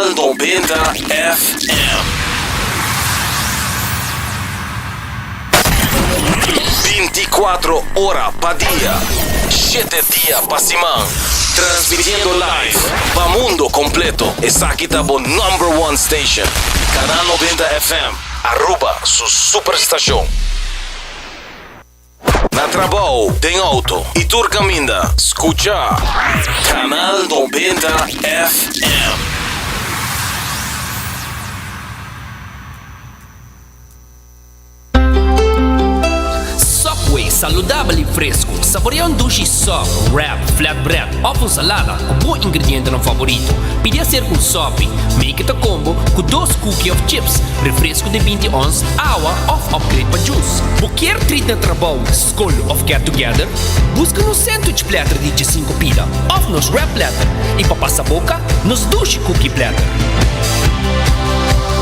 Canal 90 FM. 24 ora pa dia, 7 dia pa siman. Transmitiendo live pa mundo completo. Esaki ta bo number one station. Canal 90 FM, Aruba su superstacion. Na trabou, den auto y tur caminda, scucha Canal 90 FM. Subway, saludabel y fresco. Saborea un dushi sub, wrap, flatbread of un salada cu bo ingredientenan favorito. Pidi hacer cu un sopi. Make it a combo cu dos cookie of chips, refresco di binti ons, awa of upgrade pa juice. Bo kier treat na trabou, skol of get together? Buska nos sandwich platter di djesinku pida of nos wrap platter y pa pasa boca, nos dushi cookie platter.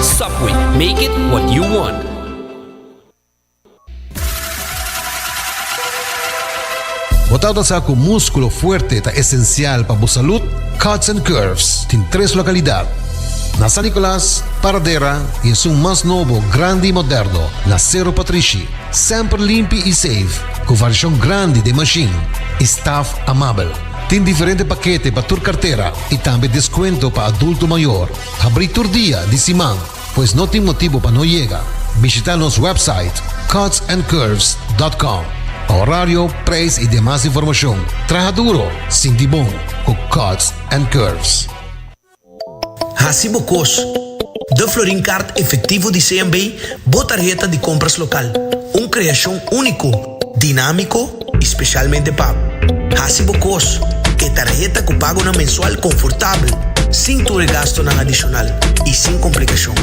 Subway, make it what you want. Bo tabata sa ku múskulo fuerte ta esensial pa bo salud? Cuts and Curves tin tres lokalidat, na San Nicolas, Paradera i esun mas nobo, grandi i moderno na Sero Patrishi. Semper limpi i safe, ku variashon grandi den mashin i staf amabel. Tin diferente pakete pa tur kartera i tambe deskuento pa adulto mayor. Habrí tur dia di siman. Pues no tin motibo pa no yega. Bishita nos website cutsandcurves dot com pa horario, prijs y demas informacion. Traha duro, sinti bon cu Cuts and Curves. Hasi bo kos. De Florin Card Efectivo di CMB, bo tarheta di compras local. Un creacion unico, dinamico y specialmente pa bo. Hasi bo kos, e tarheta ku pagonan mensual konfortabel, sin tur e gastonan adishonal i sin komplikashon.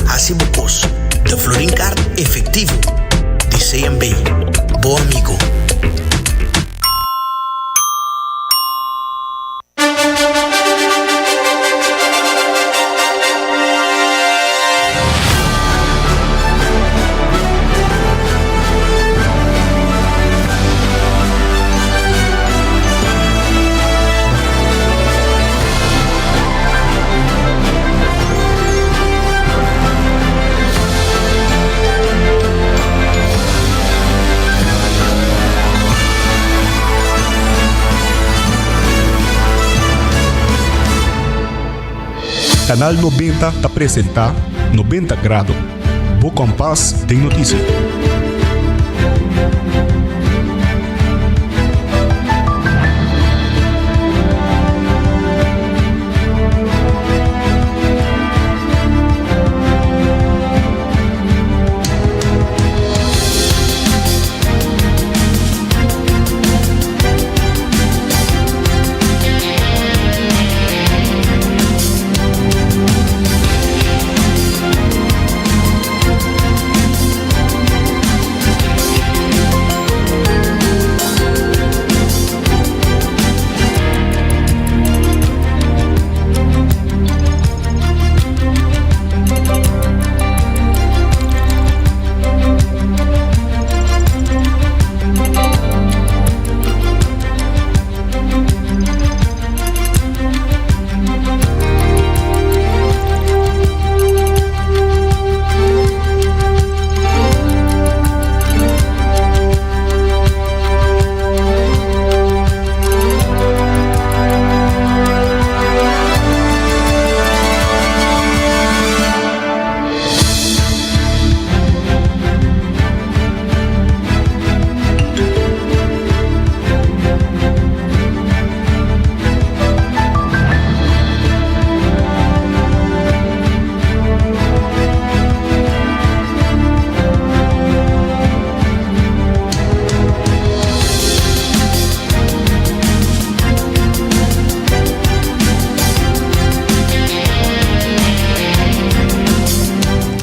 Hasi bo kos, de Florin Card Efectivo di CMB. Bo amigo. Canal 90 ta presenta 90 Grado, bo kompas den notisia.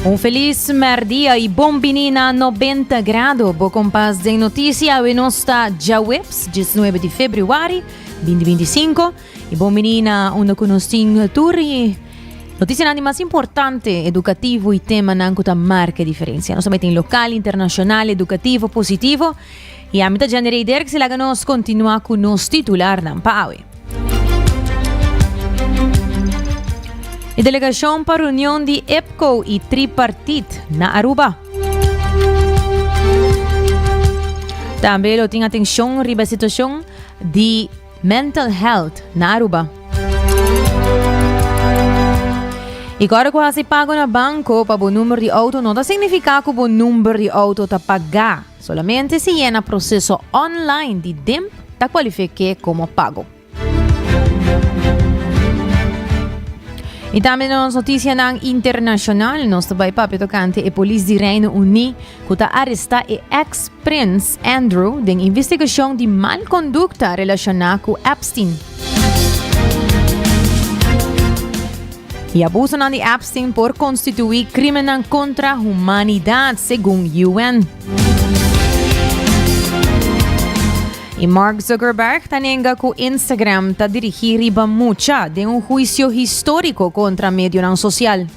Un feliz merdia y bon bini na 90 grado. Bo kompas den noticia awe nos ta djaweps 19 di februari 2025 y bon bini na unda ku nos tin tur y noticianan di mas importante, educativo y temanan ku ta marca diferencia. Nos tambe tin local, internacional, educativo, positivo. Y ami ta Jenny Rey Dirks y laga nos continua ku nos titularnan pa awe. E delegacion pa reunion di IPCO y Tripartit na Aruba. Tambe lo tin atencion riba e situacion di mental health na Aruba. Y ora cu haci pago na banco pa bo number di auto no ta significa cu bo number di auto ta paga. Solamente si yena proceso online di DIMP ta cualifique como pago. Y tambe nos noticianan internacional, nos ta bay papia tocante e polis di Reino Uní cu ta aresta e ex-prins Andrew den investigacion di mal conducta relaciona cu Epstein. Y abusonan di Epstein por constitui crimennan contra humanidad, segun UN. Y Mark Zuckerberg ta nenga cu Instagram ta dirigi riba mucha den un huicio historico contra medionan social.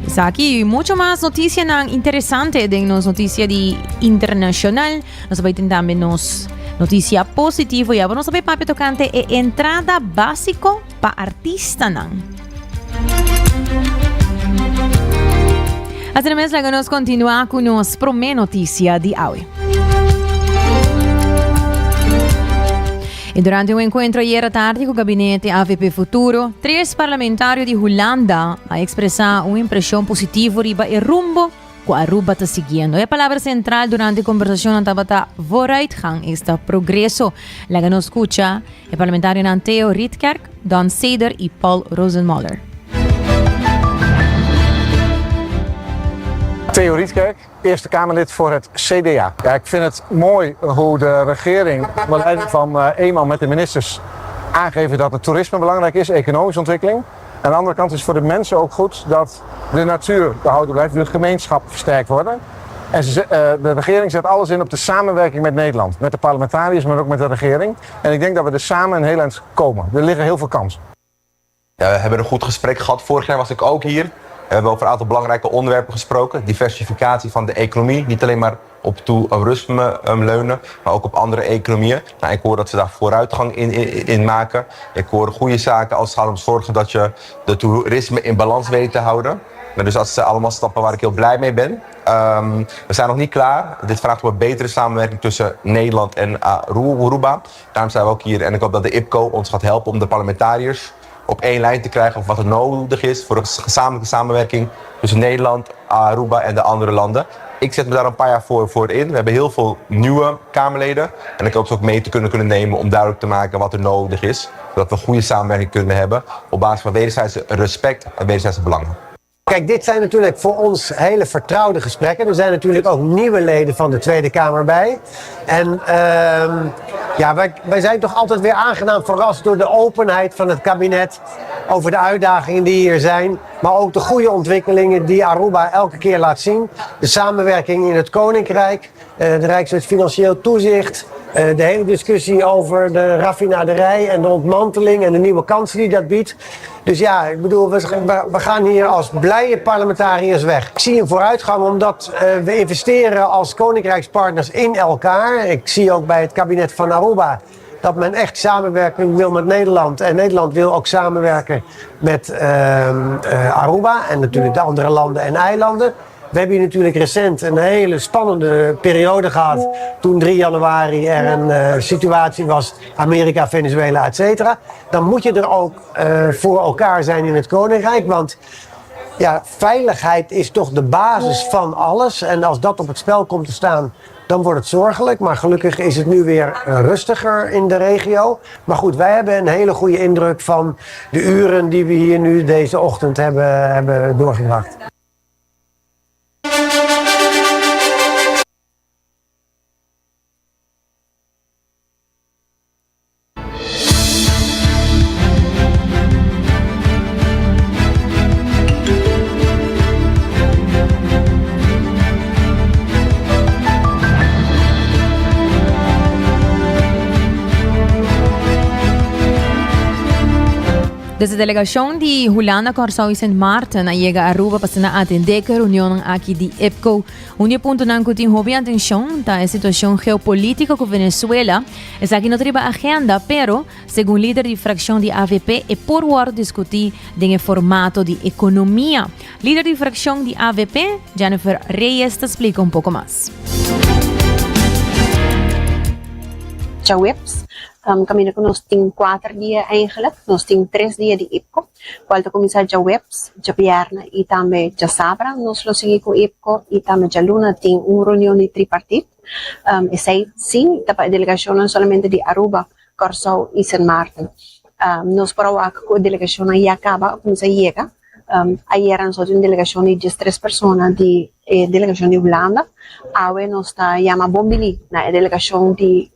Esaki y mucho mas noticianan interesante den nos noticia di internacional. Nos ta tin tambe nos noticia positivo y nos ta papia tocante e entrada básico pa artistanan. Asina mes laga nos continua cu nos prome noticia di awe. Y durante un encuentro ayer tarde cu gabinete AVP Futuro, tres parlamentario di Hulanda a expresa un impresion positivo riba e rumbo cu Aruba ta siguiendo. E palabra central durante e conversacionnan tabata vooruitgang, esta progreso. Laga nos scucha e parlamentarionan Theo Rietkerk, Don Seder y Paul Rosenmoller. Theo Rietkerk, Eerste Kamerlid voor het CDA. Ja, ik vind het mooi hoe de regering, onder leiding van Eman met de ministers, aangeven dat het toerisme belangrijk is, economische ontwikkeling. Aan de andere kant is het voor de mensen ook goed dat de natuur behouden blijft, de gemeenschap versterkt worden. En de regering zet alles in op de samenwerking met Nederland. Met de parlementariërs, maar ook met de regering. En ik denk dat we er samen een heel eind komen. Er liggen heel veel kansen. Ja, we hebben een goed gesprek gehad. Vorig jaar was ik ook hier. We hebben over een aantal belangrijke onderwerpen gesproken. Diversificatie van de economie. Niet alleen maar op toerisme leunen, maar ook op andere economieën. Nou, ik hoor dat ze daar vooruitgang in maken. Ik hoor goede zaken als het gaat om zorgen dat je de toerisme in balans weet te houden. Nou, dus dat zijn allemaal stappen waar ik heel blij mee ben. We zijn nog niet klaar. Dit vraagt om een betere samenwerking tussen Nederland en Aruba. Daarom zijn we ook hier en ik hoop dat de IPCO ons gaat helpen om de parlementariërs op één lijn te krijgen over wat er nodig is voor een gezamenlijke samenwerking tussen Nederland, Aruba en de andere landen. Ik zet me daar een paar jaar voor in. We hebben heel veel nieuwe Kamerleden. En ik hoop ze ook mee te kunnen nemen om duidelijk te maken wat er nodig is. Zodat we goede samenwerking kunnen hebben op basis van wederzijdse respect en wederzijdse belangen. Kijk, dit zijn natuurlijk voor ons hele vertrouwde gesprekken. Er zijn natuurlijk ook nieuwe leden van de Tweede Kamer bij. En ja, wij zijn toch altijd weer aangenaam verrast door de openheid van het kabinet over de uitdagingen die hier zijn. Maar ook de goede ontwikkelingen die Aruba elke keer laat zien. De samenwerking in het Koninkrijk, de Rijkswet Financieel Toezicht. De hele discussie over de raffinaderij en de ontmanteling en de nieuwe kansen die dat biedt. Dus ja, ik bedoel, we gaan hier als blije parlementariërs weg. Ik zie een vooruitgang omdat we investeren als koninkrijkspartners in elkaar. Ik zie ook bij het kabinet van Aruba dat men echt samenwerking wil met Nederland. En Nederland wil ook samenwerken met Aruba en natuurlijk de andere landen en eilanden. We hebben hier natuurlijk recent een hele spannende periode gehad. Toen 3 januari er een situatie was, Amerika, Venezuela, et cetera. Dan moet je er ook voor elkaar zijn in het Koninkrijk. Want ja, veiligheid is toch de basis van alles. En als dat op het spel komt te staan, dan wordt het zorgelijk. Maar gelukkig is het nu weer rustiger in de regio. Maar goed, wij hebben een hele goede indruk van de uren die we hier nu deze ochtend hebben doorgebracht. Desde delegacion di Hulanda, Kòrsou i Sint Maarten a yega Aruba pa asina atendé ku e reunionnan aki di IPCO. Un di e puntonan ku tin hopi atenshon ta e situashon geopolítiko ku Venezuela. Esaki no ta riba agenda, pero segun lider di frakshon di avp e por wòrdu diskutí den e formato di ekonomia. Lider di frakshon di avp, Jennifer Reyes ta splika un poko mas. Djaweps, Kaminda ku nos tin kuater dia eigenlijk, nos tin tres dia di IPCO, kual ta kuminsá djaweps, djabièrnè i tambe djasabra nos lo sigui ku IPCO i tambe djaluna tin un reunion di tripartit. Esei sí ta pa e delegashonnan solamente di Aruba, Kòrsou i Sint Maarten. Nos por a wak ku e delegashonnan ya kaba a kuminsá yega. Ayera nos tin un delegashon di diestres persona di e delegashon di Hulanda. Awe nos ta yama bon bini na e delegashon di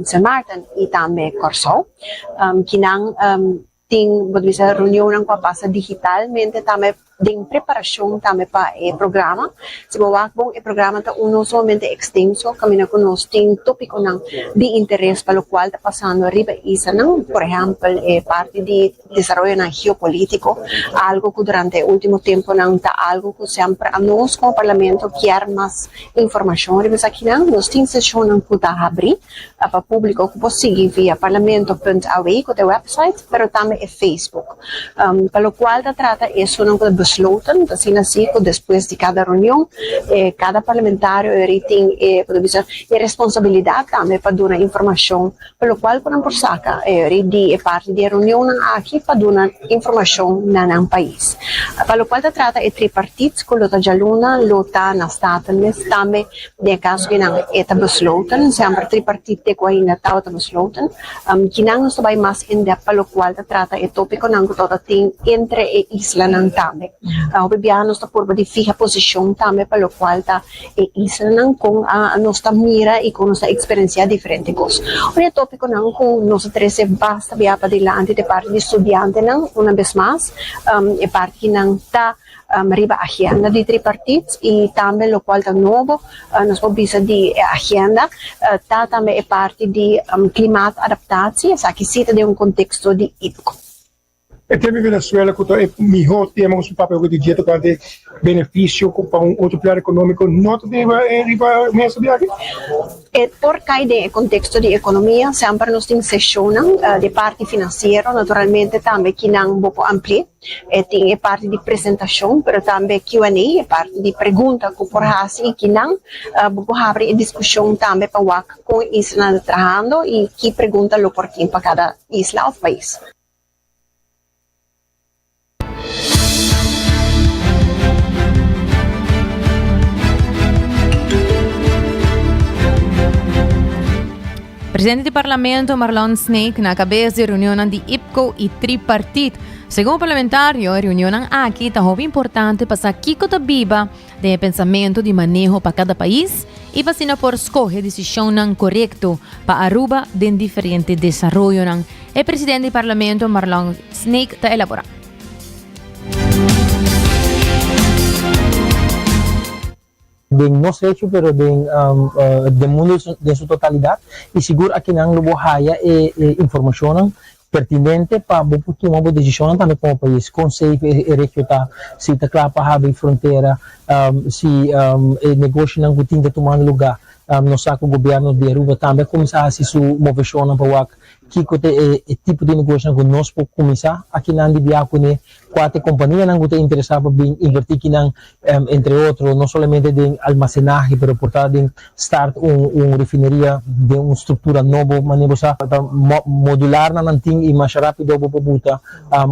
Sint Maarten i tambe Kòrsou. Kinan tin bo ta bisa reunionnan ku a pasa digitalmente tambe den preparashon tambe pa e programa. Si bo wak bon e programa ta uno sumamente ekstenso kaminda ku nos tin topikonan di interes pa lokual ta pasando riba e islanan. Por ehèmpel e parti di Desaroyonan geopolitico, algo cu durante e ultimo temponan ta algo cu semper anos como Parlamento kier mas informacion riba esakinan. Nos tin sesionnan cu ta habri pa publico cu por sigui via parlamento punt aw cu ta e website, pero tambe e Facebook. Pa locual ta trata esunnan cu ta besloten, ta asina si cu despues di cada reunion cada parlamentario eri tin e, por bisa, e responsabilidad tambe pa duna informacion Pa lokual ku nan por saka e di e parti di e reunionnan aki pa duna informashon na nan pais. Pa lokual ta trata e tripartit ku lo ta djaluna lo ta na Staten mes tambe den e kaso ku nan e ta besloten, semper tripartit te ku ainda tabata besloten. Kinan nos ta bai mas in depth pa lokual ta trata e topikonan ku tabata tin entre e islanan tambe. Hopi biaha nos ta purba di fiha posishon tambe pa lokual ta E islanan kon nos ta mira i kon nos ta eksperensiá diferente kos. Un di e tópikonan ku nos a trese basta bia padilanti ta e parti di studiantenan, una bes mas e parti ki nan ta riba agenda di tripartit i tambe lokual ta nobo nos por bisa di e agenda ta tambe e parti di klimaatadaptatie, esaki si ta den un konteksto di IPCO. E tema di Venezuela cu ta e miho tema cu su papia hopi di dje tocante beneficio cu pa un otro pilar economico no ta deba riba mesa di aki. E por cay den e contexto di economia, semper nos tin sesionnan di parti financiero, naturalmente tambe kinan bo por amplie. E tin e parti di presentacion, pero tambe Q and A, e parti di pregunta cu por haci y kinan bo por habri e discusion tambe pa wak con e islanan ta trahando y ki pregunta lo por tin pa cada isla of pais. Presidente di Parlamento Marlon Sneek na cabes di reunionnan di IPCO y Tripartit. Segun parlamentario, e reunionnan aki ta hopi importante pa sa kico ta biba den e pensamento di maneho pa cada pais y pa asina por scoge decisionnan corecto pa Aruba den diferente desaroyonan. E presidente di Parlamento Marlon Sneek ta elabora. Den nos hecho pero den den mundo den su totalidad y sigur akinan lo bo haya e informacionnan pertinente pa bo por tuma bo decisionnan tambe como pais, con safe e regio ta, si ta cla pa habri frontera, si e negoshinan cu tin ta tumando lugar. Nos sa cu gobierno di Aruba tambe a cuminsa haci su movecionnan pa wak kico ta e tipo di negoshinan cu nos por cuminsa akinan di bia cune, cua ta e companianan cu ta interesa pa bin inverti kinan, entre otro no solamente den almacenahe pero por ta den start un refineria den un structura nobo manera bo sa ta modular nan nan tin y masha rapido bo por buta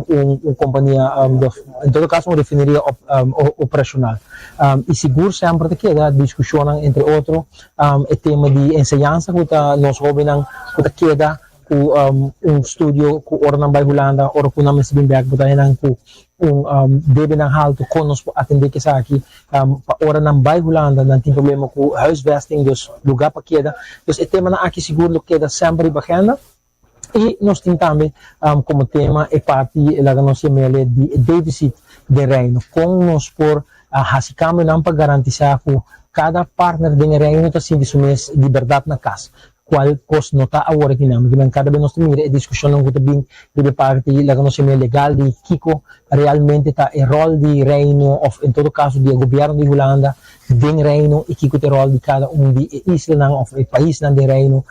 un compania of en todo caso un refineria operacional y sigur semper ta keda discusionnan entre otro e tema di enseñansa cu ta nos hobennan cu ta keda cu un studio cu ora nan bay Hulanda ora cu nan mester bin bek bo ta henan cu un debenan halto con nos por atende cu esaki pa ora nan bay Hulanda nan tin problema cu huisvesting dus lugar pa keda dus e temanan aki sigur lo keda semper riba agenda y nos tin tambe como tema e parti laga nos yamele di e deficit den Reino con nos por haci cambionan pa garantisa cu cada partner den e Reino ta sinti su mes di berdad na cas. Cual cos no ta awor aki nan. Pasobra cada bes nos ta mira e discusionnan cu ta bin riba e parti laga nos yama legal di kico realmente ta e rol di Reino of en todo caso di e gobierno di Hulanda den Reino y kico ta e rol di cada un di e islanan of e paisnan den Reino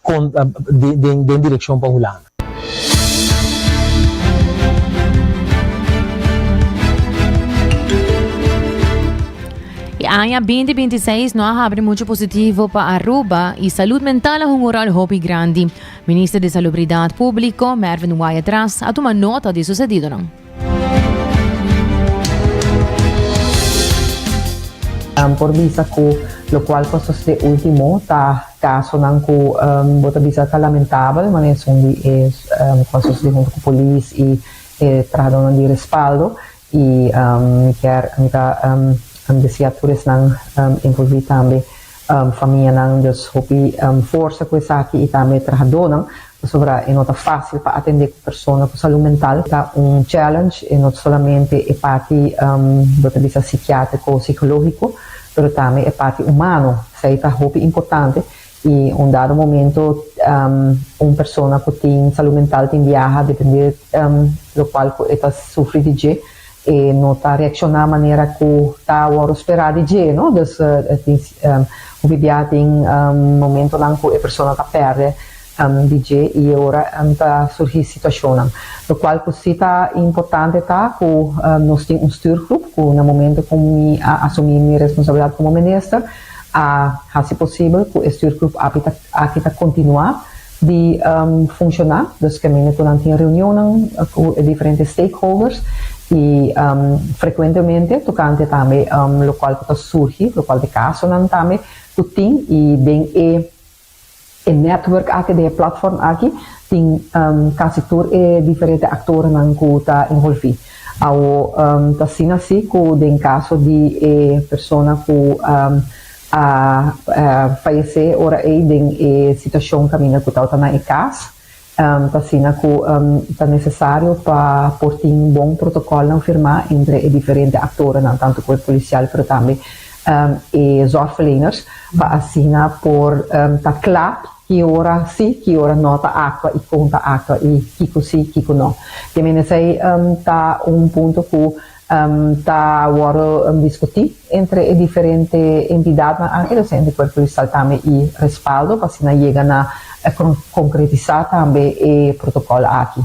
con den direccion pa Hulanda. E aña 2026 no a habri mucho positivo pa Aruba y salud mental a hunga un rol hopi grandi. Minister di Salubridad Publico, Mervin Wyatt-Ras, a tuma nota di sucedidonan. Por bisa cu locual cu a sucede ultimo ta Kasonan ku bo ta bisa ta lamentabel, manera esun di e ku a sosodé huntu ku polis i e trahadónan di respaldo i mi kier mi ta deseá tur esnan envolví tambe famianan dus hopi forsa ku esaki i tambe trahadónan pasobra e no ta fásil pa atendé ku persona ku salú mental ta un challenge e no ta solamente e parti bo ta bisa sikiátriko sikológiko pero tambe e parti humano. Esei ta hopi importante y un dado momento un persona cu tin salud mental tin biaha depende locual cu e ta sufri di dje e no ta reacciona manera cu ta worde spera di dje no dus tin hopi biaha tin momentonan cu e persona ta perde di dje y e ora ta surgi situacionnan. Locual cu si ta importante ta cu nos tin un stuurgroep cu na momento cu mi a asumi mi responsabilidad como minister a haci posibel cu e stuurgroep aki ta continua di funciona. Dus caminda cu nan tin reunionnan cu e diferente stakeholders y frecuentemente tocante tambe locual cu ta surgi, locual di casonan tambe cu tin y den e E network aki, den e platform aki, tin kasi tur e diferente aktornan ku ta envolví. Awo ta asina si ku den kaso di e persona ku a fayesé ora ei den e situashon kaminda ku tabata na e kas, Ta asina ku ta nesesario pa por tin bon protokòlnan firmá entre e diferente aktorenan, tantu kuerpo polisial pero tambe e zorgverleners, pa asina por ta kla ki ora si, ki ora no ta aktua i kon ta aktua i kiko si, kiko no. Te mende esei ta un punto ku Ta wòrdu diskutí entre e diferente entidatnan aki, dus entre Kuerpo Polisial tambe i Respaldo, pa asina yega na konkretisá tambe e protokòl aki.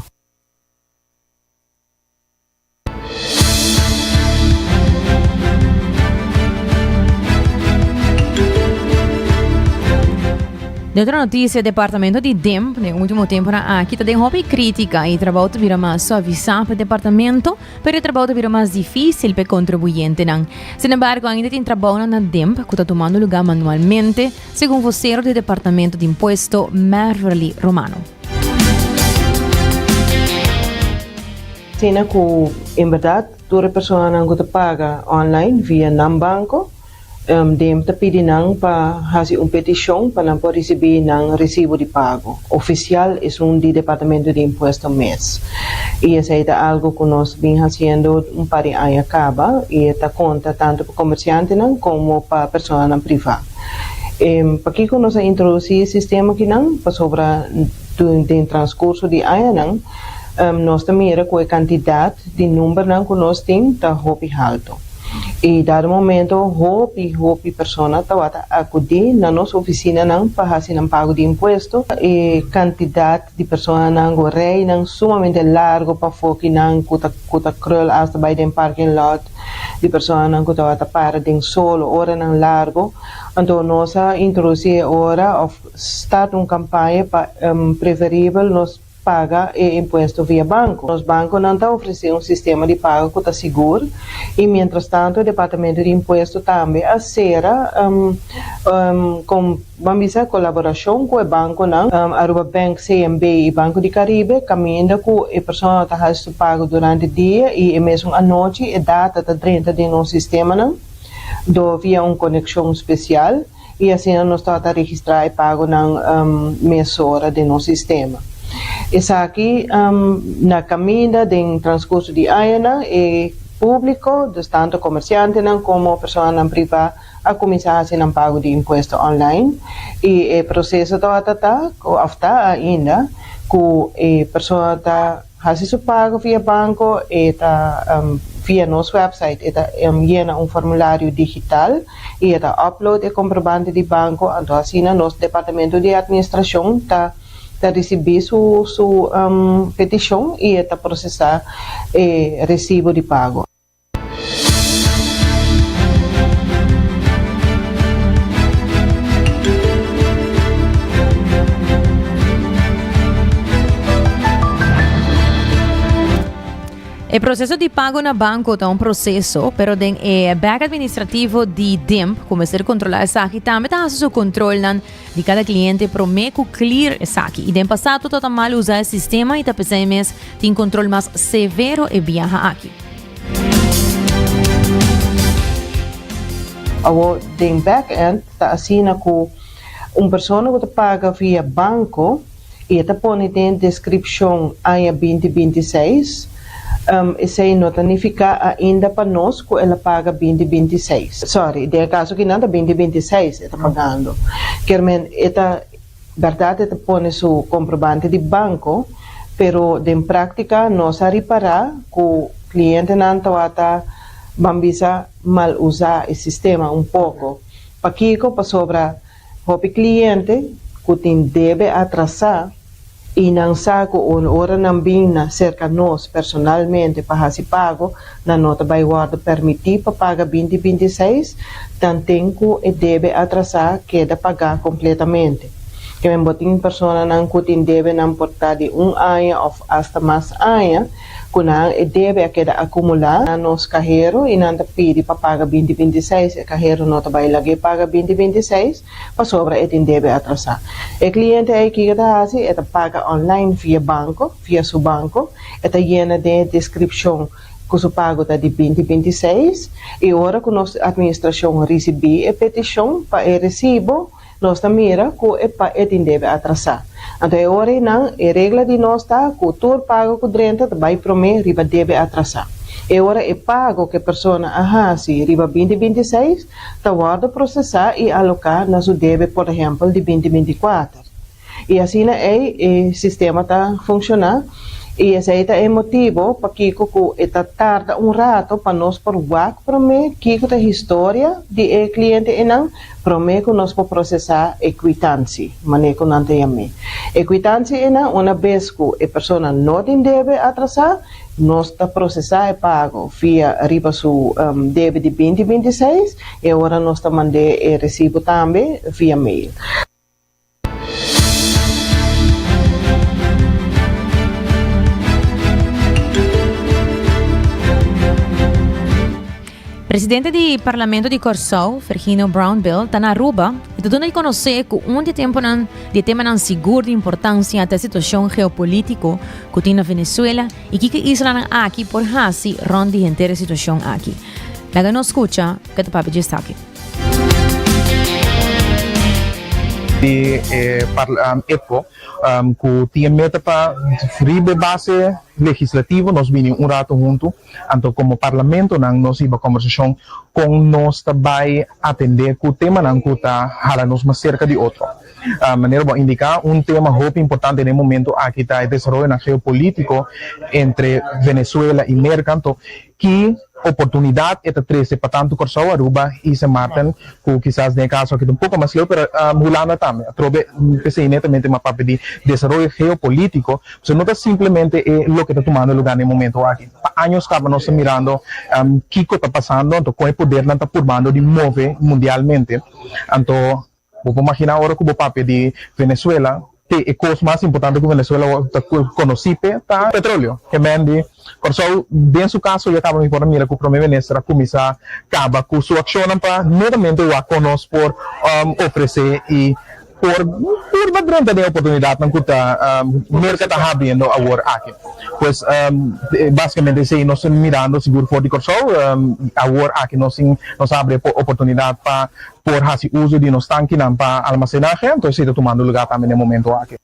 Den otro noticia, departamento di DEMP den ultimo temponan aki ta den hopi critica y trabou ta bira mas suavisa pa e departamento. Pero e trabou ta bira mas difísil pa e kontribuyentenan. Sin embargo, ainda tin trabounan na DIMP ku ta tumando lugá manualmente, segun vosero di Departamento di Impuesto, Merverly Romano. Asina ku en bèrdat tur e personanan ku ta paga online via nan banko, DIMP ta pidi nan pa hasi un petishon pa nan por risibí nan resibo di pago ofisial, esun di Departamento di Impuesto mes. I esei ta algu ku nos bin hasiendo un par di aña kaba i e ta konta tantu pa komersiantenan komo pa personanan privá. Pakiko nos a introdusí e sistema akinan? Pasobra den transkurso di añanan nos ta mira ku e kantidat di numbernan ku nos tin ta hopi haltu. I dado momento hopi hopi persona tabata akudí na nos ofisinanan pa hasi nan pago di impuesto. E kantidat di personanan ku reinan sumamente largo pafó kinan ku ta ku ta krul asta bai den parking lot di personanan ku tabata para den solo oranan largo. Anto nos a introdusí e ora òf start un kampaña pa preferibel nos paga e impuesto via banco. Nos banconan ta ofrece un sistema di pago cu ta sigur y mientras tanto e Departamento di Impuesto tambe a cera con ban bisa colaboracion cu e banconan Aruba Bank, CMB y Banco di Caribe caminda cu e persona ta haci su pago durante dia y e mesun anochi e data ta drenta den nos sistemanan door via un conexion special. i asina nos tabata registrá e pagonan mesora den nos sistema. Esaki na kaminda den transkurso di añanan e públiko, dus tantu komersiantenan komo personanan privá, a kuminsá hasi nan pago di impuesto online i e proseso tabata ta òf ta ainda ku e persona ta hasi su pago via banko, e ta via nos website e ta yena un formulario digital i e ta upload e komprobante di banko, anto asina nos departamento di administrashon ta ta risibí su su petishon i e ta prosesá e resibo di pago. E proceso di pago na banco ta un proceso, pero den e back administrativo di DIMP, cu mester controla esaki, tambe ta haci su controlnan di cada cliente prome cu clear esaki. Y den pasado ta ta mal usa e sistema y ta pesey mes tin control mas severo e biaha aki. Awor den back end ta asina cu un persona cu ta paga via banco y e ta pone den descripcion aña binti 26, esey no ta nifica ainda pa nos cu el a paga binti 26. Sorry, den e caso kinan ta binti 26 e ta pagando. Kier men e ta berdad e ta pone su comprobante di banco, pero den practica nos a ripara cu clientenan tawata ban bisa mal usa e sistema un poco. Pakico? Pasobra Hopi cliente cu tin debe atrasa y nan sa cu un ora nan bin na cerca nos personalmente pa haci pago, nan no ta bay wordo permiti pa paga binti 26, tanten cu e debe atrasa keda paga completamente. Kimen bo tin personanan cu tin debenan por ta di un aña of hasta mas aña cu nan e debe a keda acumula na nos cahero y nan ta pidi pa paga binti 26, e cahero no ta bay lag'e paga binti 26 pasobra e tin debe atrasa. E cliente ey kico ta haci? E ta paga online via banco, via su banco, e ta yena den e descripcion cu su pago ta di binti 26 y ora cu nos administracion ricibi e peticion pa e recibo, Nos ta mira ku e pa e tin debe atrasá. Anto e ora einan e regla di nos ta ku tur pago ku drenta ta bai promé riba debe atrasá. E ora e pago ku e persona a hasi riba binti 26 ta wòrdu prosesá i aloká na su debe por ehèmpel di binti 24. I asina ei e sistema ta funshoná i esei ta e motibo pakiko ku e ta tarda un rato pa nos por wak promé kiko ta historia di e kliente einan promé ku nos por prosesá e kwitansi, manera ku nan ta yam'é. E kwitansi einan una bes ku e persona no tin debe atrasá, nos ta prosesá e pago via riba su debe di binti 26 i ora nos ta mand'é e resibo tambe via mail. Presidente di Parlamento di Kòrsou, Fergino Brownbill, ta na Aruba i ta duna di konosé ku un di e tempunan di e temanan sigur di importansia ta e situashon geopolítiko ku tin na Venezuela i kiko e islanan aki por hasi rònt di henter e situashon aki. Laga nos skucha ke ta papia dje esaki. Di e IPCO ku tin e meta pa riba e base legislativo nos bini un rato huntu, anto komo parlamentonan nos hiba kombersashon kon nos ta bai atendé ku temanan ku ta hala nos mas serka di otro. Manera bo a indiká, un tema hopi importante den e momento aki ta e desaroyonan geopolítiko entre Venezuela i Merka, anto Ki oportunidat e ta trese pa tantu Kòrsou, Aruba i Sint Maarten, ku kisas den e kaso aki ta un poko mas leu, pero Hulanda tambe. Atrobe p'esei netamente mi a papia di desaroyo geopolítiko, pasobra no ta simplemente e loke ta tumando lugá na e momento aki. Pa años kaba nos ta mirando kiko ta pasando, anto kon e podernan ta purbando di move mundialmente. Anto Bo por magina ora ku bo papia di Venezuela, te e kos mas importante ku Venezuela ta konosí p'e ta petroleo. Ke men di Kòrsou den su kaso ya kaba mi por a mira ku Prome Minister a kuminsá kaba ku su akshonnan pa netamente wak kon nos por ofresé i por purba drenta den e oportunidatnan ku ta Merka ta habriendo awor aki. Pues basikamente esei nos ta mirando sigur for di Kòrsou. Awor aki nos tin nos a habri e oportunidat pa Por hasi uso di nos tankinan pa almasenahe, anto esei ta tumando lugá tambe na e momento aki.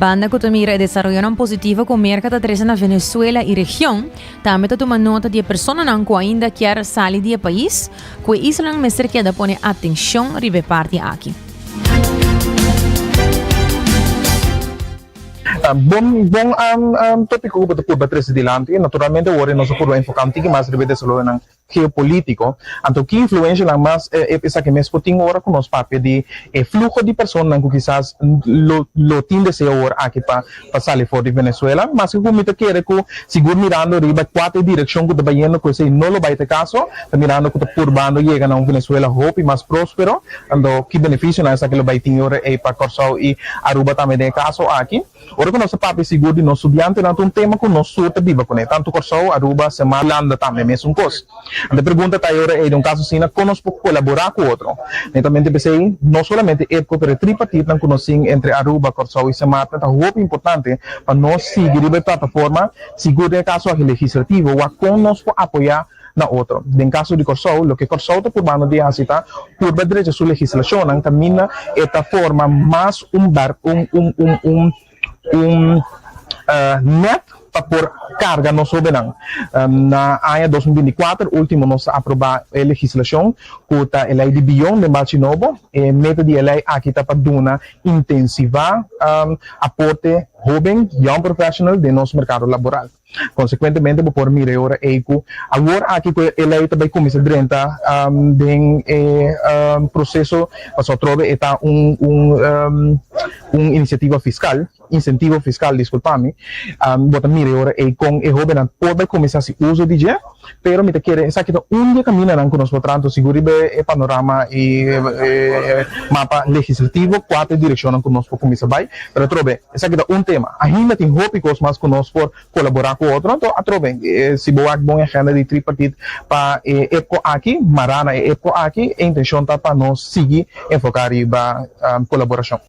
Banda ku ta mira e desaroyonan positivo ku Merka ta trese na Venezuela i region, tambe ta tuma nota di e personanan ku ainda kier sali di e pais, ku e islanan mester keda pone atenshon riba e parti aki. Bon bon tópiko ku bo ta purba trese dilanti. Naturalmente awor nos a purba enfoká un tiki mas riba e desaroyonan geopolítiko. Anto ki influenshanan mas esaki mes por tin ora ku nos papia di e fluho di personanan ku kisas lo lo tin deseo awor aki pa pa sali for di Venezuela? Maske ku mi ta kere ku sigur mirando riba kua ta e direkshon ku ta bayendo ku esei no lo bai ta e kaso, ta mirando ku ta purbando yega na un Venezuela hopi mas próspero, anto ki benefisionan esaki lo bai tin ora ei pa Kòrsou i Aruba tambe den e kaso aki. Ora ku nos ta papia sigur di nos studiantenan ta un tema ku nos tur ta biba kuné, tantu Kòrsou, Aruba, Semar, Hulanda tambe mesun kos. Anto e pregunta ta e ora ei den un kaso asina kon nos por kolaborá ku otro? Netamente p'esei no solamente EPCO pero e tripartitnan ku nos tin entre Aruba, Kòrsou i Semar ta hopi importante pa nos sigui riba e plataforma sigur den e kaso aki legislativo wak kon nos por apoyá na otro. Den kaso di Kòrsou, loke Kòrsou ta purbando di hasi ta purba drecha su legislashonnan kaminda e ta forma mas un bar un un un un un nèt pa por karga nos hóbennan. Na aña 2024 último nos a aprobá e legislashon ku ta e lei di bion den Bachi Nobo. E meta di e lei aki ta pa duna intensivá aporte hóben, young professional, den nos merkado laboral. Konsekuentemente bo por mira e ora ei ku awor aki ku e lei ta bai kuminsá drenta den e proseso pasobra atrobe e ta un un un inisiativa fiskal, insentivo fiskal diskulpa mi, bo ta mira e ora ei kon e hóbennan por bai kuminsá hasi uso di dje, pero mi ta kere esaki ta un di e kamindanan ku nos por traha anto sigur riba e panorama i e mapa legislativo kua ta e direkshonnan ku nos por kuminsá bai, pero atrobe. Esaki ta un tema. Ainda tin hopi kos mas ku nos por kolaborá ku otro. Anto atrobe, si bo wak bon e agenda di tripartit pa e epko aki, mará na e epko aki, e intenshon ta pa nos sigui enfoká riba kolaborashon.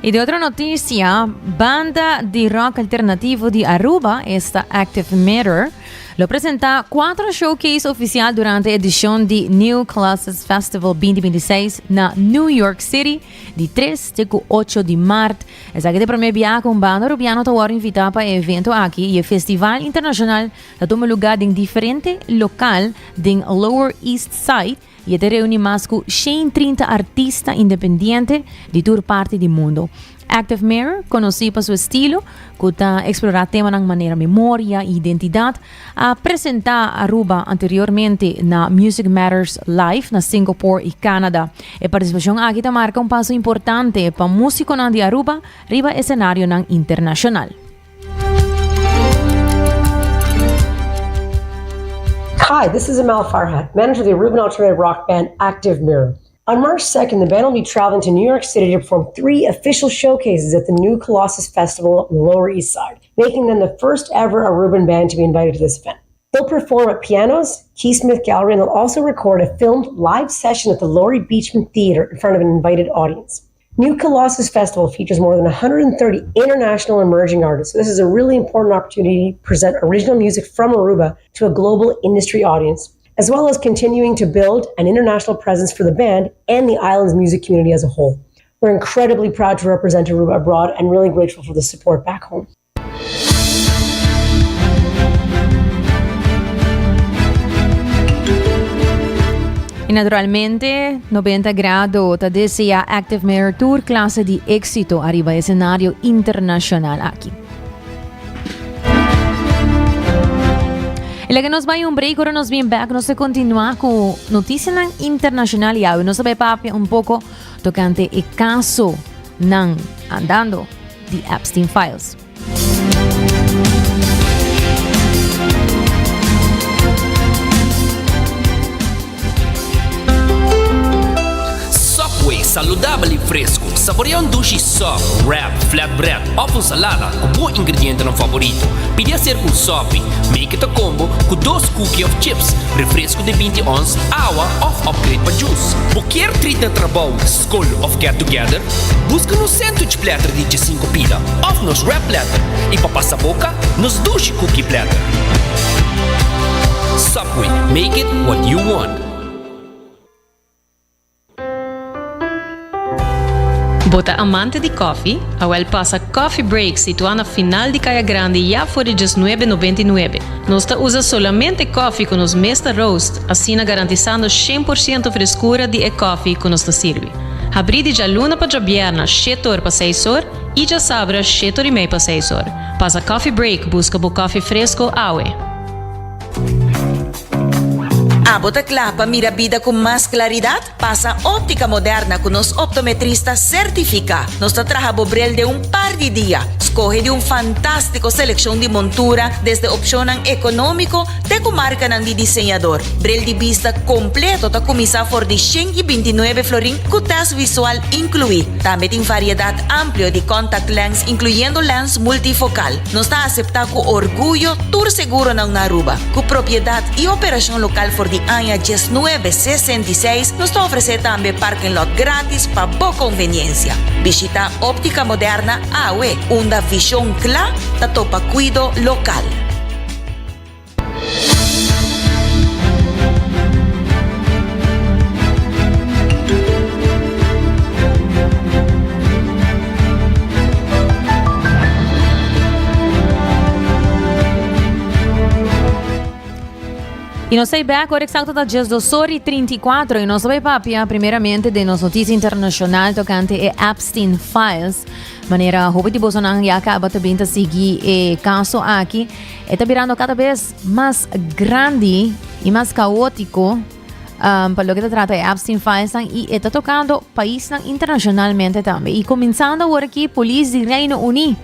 Y di otro noticia, banda di rock alternativo di Aruba, esta Active Mirror, lo presenta cuatro showcase oficial durante edicion di New Colossus Festival 2026 na New York City di 3 te cu 8 di maart. Esaki ta e prome biaha cu un banda Arubiano ta worde invita pa e evento aki y e festival internacional ta tuma lugar den diferente local den Lower East Side y e ta reuni mas cu 130 artista independiente di tur parti di mundo. Active Mirror, conoci pa su estilo cu ta explora temanan manera memoria y identidad, a presenta Aruba anteriormente na Music Matters Live na Singapore y Canada. E participacion aki ta marca un paso importante pa musiconan di Aruba riba escenarionan internacional. Hi, this is Amal Farhat, manager of the Aruban alternative rock band Active Mirror. On March 2nd, the band will be traveling to New York City to perform three official showcases at the new Colossus Festival on the Lower East Side, making them the first ever Aruban band to be invited to this event. They'll perform at Pianos, Key Smith Gallery, and they'll also record a filmed live session at the Laurie Beechman Theater in front of an invited audience. New Colossus Festival features more than 130 international emerging artists. So this is a really important opportunity to present original music from Aruba to a global industry audience, as well as continuing to build an international presence for the band and the island's music community as a whole. We're incredibly proud to represent Aruba abroad and really grateful for the support back home. Y naturalmente, 90 Grado ta desea Active Mirror tur clase di éxito ariba escenario internacional aki. Y laga nos bai un break, ora nos bien back, nos ta continua cu noticianan internacional y awe nos ta bai papia un poco tocante e caso nan andando di Epstein Files. Subway, saludabel y fresco. Saborea. Saborea un dushi sub, wrap, flatbread of un salada cu bo ingredientenan favorito. Pidi acerca un sopi, make it a combo cu dos cookie of chips, refresco di 20 ons, awa of upgrade pa juice. Bo kier treat na trabou, scol of get together? Busca nos sandwich platter di 15 pida of nos wrap platter y pa pasa boca, nos dushi cookie platter. Subway, make it what you want. Bo ta amante di koffie? Awel pasa Coffee Break situá na final di Kaya Grandi ya for di diesnuebe nobenta i nuebe. Nos ta usa solamente koffie ku nos mes ta roast, asina garantisando shen por siento freskura di e koffie ku nos ta sirbi. Habrí di djaluna pa djabièrna shete or pa seis or i djasabra shete or i mei pa seis or. Pasa Coffee Break buska bo koffie fresko awe. Abo ta kla pa mira bida ku mas klaridat? Pasa Óptica Moderna ku nos optometrista sertifiká. Nos ta traha bo bril den un par di dia. Skohe di un fantástiko selekshon di montura, desde opshonnan ekonómiko te ku markanan di diseñador. Bril di bista kompleto ta kuminsá for di 129 florin ku tèst visual inkluí. Tambe tin variedat amplio di contact lens inkluyendo lens multifokal. Nos ta aseptá ku orguyo tur seguronan na Aruba. Ku propiedat i operashon lokal for di aña 1966, nos ta ofresé tambe parking lot gratis pa bo konveniensia. Bishitá Óptica Moderna awe, unda vishon kla ta topa kuido lokal. Y nos ta bek ora exacto ta 12 or y 34 y nos ta bay papia primeramente de nos noticia internacional tocante e Epstein Files. Manera hopi di bosonan ya caba ta bin ta sigui e caso aki. E ta birando cada bes mas grandi y mas caotico um, pa loke ta trata e Epstein Files y e ta tocando paisnan internacionalmente tambe. Y comenzando awor aki, polis di Reino Uní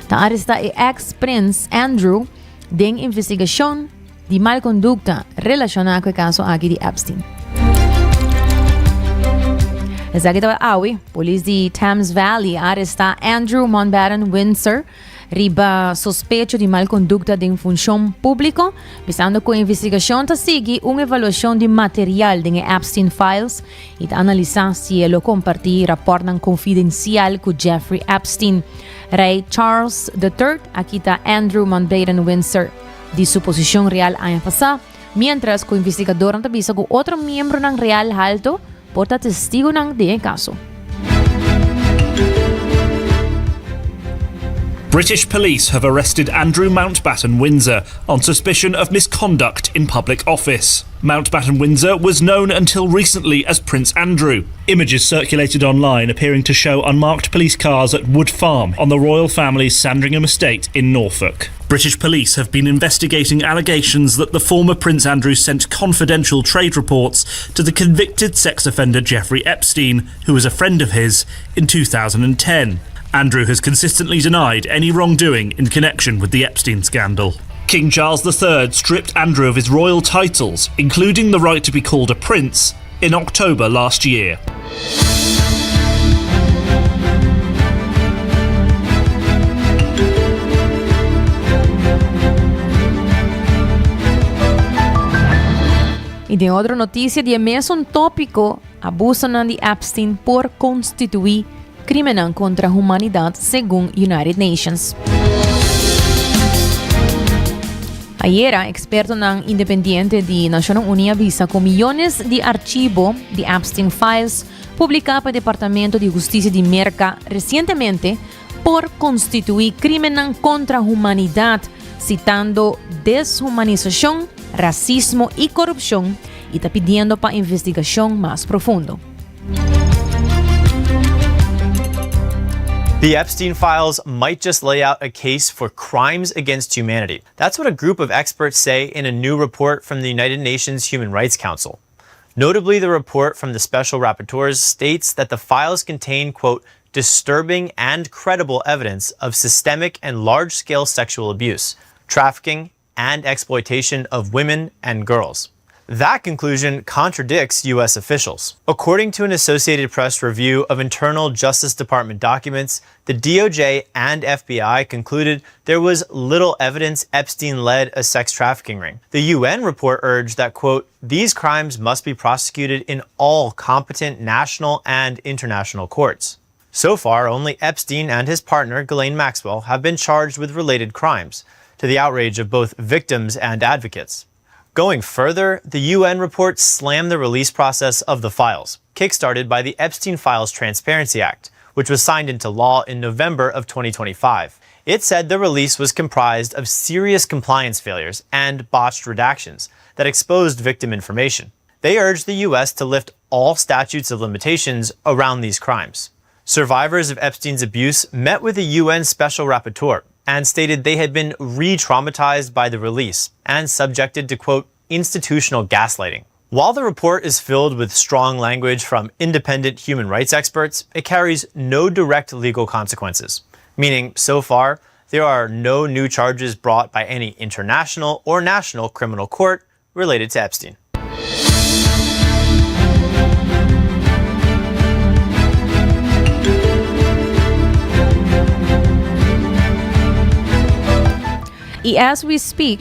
ta aresta e ex-prins Andrew den investigacion di mal conducta relaciona cu e caso aki di Epstein. Esaki tabata awe, polis di Thames Valley a aresta Andrew Mountbatten Windsor riba sospecho di mal conducta den funcion publico, bisando cu e investigacion ta sigui un evaluacion di material den e Epstein Files y ta analisa si e lo comparti raportnan confidencial cu Jeffrey Epstein. Rey Charles III a kita Andrew Mountbatten Windsor di su posicion real aña pasa, mientras cu investigadornan ta bisa cu otro miembronan real halto por ta testigonan den e caso. British police have arrested Andrew Mountbatten Windsor on suspicion of misconduct in public office. Mountbatten Windsor was known until recently as Prince Andrew. Images circulated online appearing to show unmarked police cars at Wood Farm on the royal family's Sandringham estate in Norfolk. British police have been investigating allegations that the former Prince Andrew sent confidential trade reports to the convicted sex offender Jeffrey Epstein, who was a friend of his, in 2010. Andrew has consistently denied any wrongdoing in connection with the Epstein scandal. King Charles III stripped Andrew of his royal titles, including the right to be called a prince, in October last year. Y den otro noticia di e mesun topico, abusonan di Epstein por constitui crimennan contra humanidad segun United Nations. Ayera, expertonan independiente di Nacionnan Uni a bisa cu miyones di archivo di Epstein Files publica pa Departamento di Husticia di Merca recientemente por constitui crimennan contra humanidad, citando deshumanisacion, racismo y corupcion y ta pidiendo pa investigacion mas profundo. The Epstein files might just lay out a case for crimes against humanity. That's what a group of experts say in a new report from the United Nations Human Rights Council. Notably, the report from the special rapporteurs states that the files contain, quote, disturbing and credible evidence of systemic and large scale sexual abuse, trafficking, and exploitation of women and girls. That conclusion contradicts U.S. officials. According to an Associated Press review of internal Justice Department documents, the DOJ and FBI concluded there was little evidence Epstein led a sex trafficking ring. The UN report urged that, quote, these crimes must be prosecuted in all competent national and international courts. So far, only Epstein and his partner, Ghislaine Maxwell, have been charged with related crimes, to the outrage of both victims and advocates. Going further, the UN report slammed the release process of the files, kickstarted by the Epstein Files Transparency Act, which was signed into law in November of 2025. It said the release was comprised of serious compliance failures and botched redactions that exposed victim information. They urged the U.S. to lift all statutes of limitations around these crimes. Survivors of Epstein's abuse met with the UN Special Rapporteur and stated they had been re traumatized by the release and subjected to, quote, institutional gaslighting. While the report is filled with strong language from independent human rights experts, it carries no direct legal consequences, meaning so far, there are no new charges brought by any international or national criminal court related to Epstein. Y as we speak,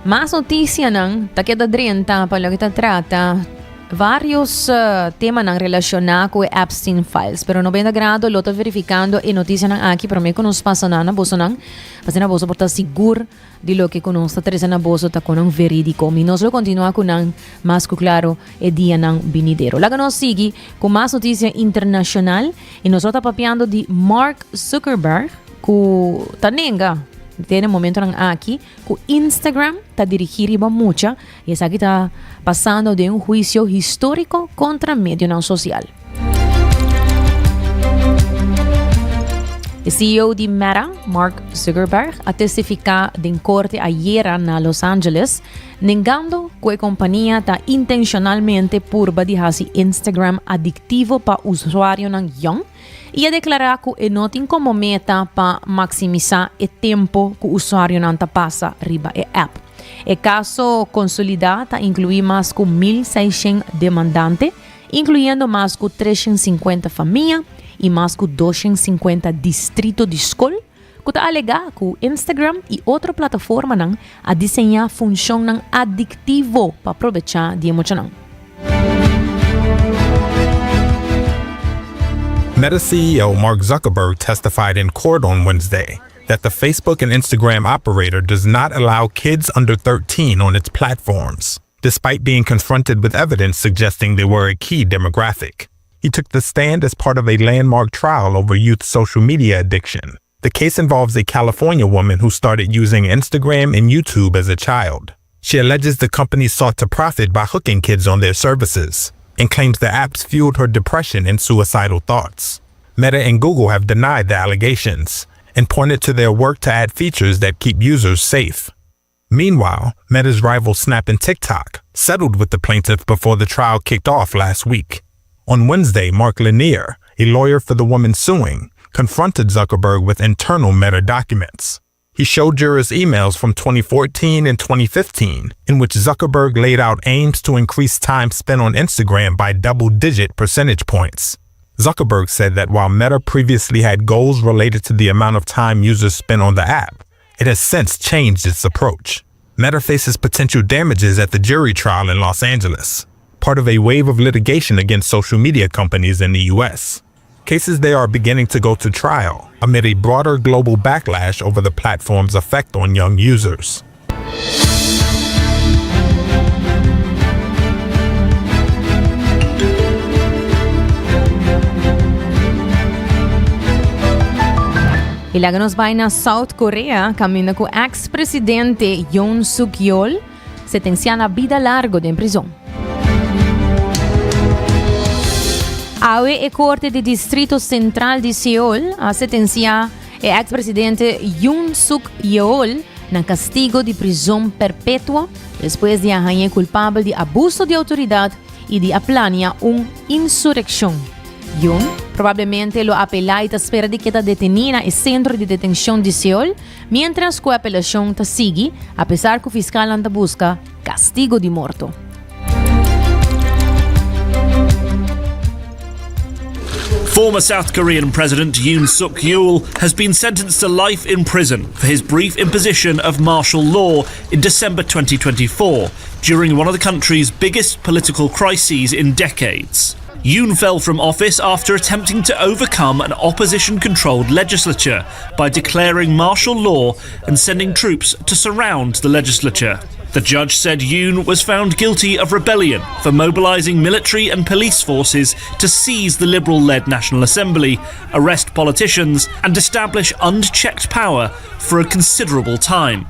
mas noticianan ta keda drenta pa loke ta trata varios uh, temanan relaciona cu e Epstein Files. Pero 90 Grado lo ta verificando e noticianan aki prome cu nos pasa nan na bosonan. Pasina boso por ta sigur Di loke ku nos ta trese na boso ta konan verídiko. Mi nos lo kontinuá ku nan mas ku klaro e dianan binidero. Laga nos sigui ku mas notisia internashonal i nos lo ta papiando di Mark Zuckerberg ku ta nenga den e momentonan aki ku Instagram ta dirigí riba mucha i esaki ta pasando den un huisio históriko kontra medionan sosial. E CEO di Meta, Mark Zuckerberg, a testifiká den korte ayera na Los Angeles, nengando ku e kompania ta intenshonalmente purba di hasi Instagram adiktivo pa usuarionan yòn i a deklará ku e no tin komo meta pa maksimisá e tempu ku usuarionan ta pasa riba e app. E kaso konsolidá ta inkluí mas ku 1.600 demandante, inkluyendo mas ku 350 famia i mas ku 250 distrito di skol, ku ta alegá ku Instagram i otro plataformanan a diseñá funshonnan adiktivo pa probechá di e muchanan. Meta CEO Mark Zuckerberg testified in court on Wednesday that the Facebook and Instagram operator does not allow kids under 13 on its platforms despite being confronted with evidence suggesting they were a key demographic. He took the stand as part of a landmark trial over youth social media addiction. The case involves a California woman who started using Instagram and YouTube as a child. She alleges the company sought to profit by hooking kids on their services and claims the apps fueled her depression and suicidal thoughts. Meta and Google have denied the allegations and pointed to their work to add features that keep users safe. Meanwhile, Meta's rival Snap and TikTok settled with the plaintiff before the trial kicked off last week. On Wednesday, Mark Lanier, a lawyer for the woman suing, confronted Zuckerberg with internal Meta documents. He showed jurors emails from 2014 and 2015 in which Zuckerberg laid out aims to increase time spent on Instagram by double digit percentage points. Zuckerberg said that while Meta previously had goals related to the amount of time users spent on the app, it has since changed its approach. Meta faces potential damages at the jury trial in Los Angeles, part of a wave of litigation against social media companies in the U.S. Cases they are beginning to go to trial amid a broader global backlash over the platform's effect on young users. Y laga nos bai na South Korea, caminda cu ex-presidente Yoon Suk Yeol sentencia na bida largo den prison. Awe e Corte di Distrito Central di Seoul a sentencia e ex-presidente Yoon Suk Yeol na castigo di prison perpetuo despues di a hañ'é culpabel di abuso di autoridad y di a plania un insureccion. Yoon probablemente lo apelá y ta spera di keda detení na e centro di detencion di Seoul mientras cu e apelacion ta sigui, apesar cu fiscalnan ta busca castigo di morto. Former South Korean President Yoon Suk Yeol has been sentenced to life in prison for his brief imposition of martial law in December 2024 during one of the country's biggest political crises in decades. Yoon fell from office after attempting to overcome an opposition controlled legislature by declaring martial law and sending troops to surround the legislature. The judge said Yoon was found guilty of rebellion for mobilizing military and police forces to seize the Liberal led National Assembly, arrest politicians, and establish unchecked power for a considerable time.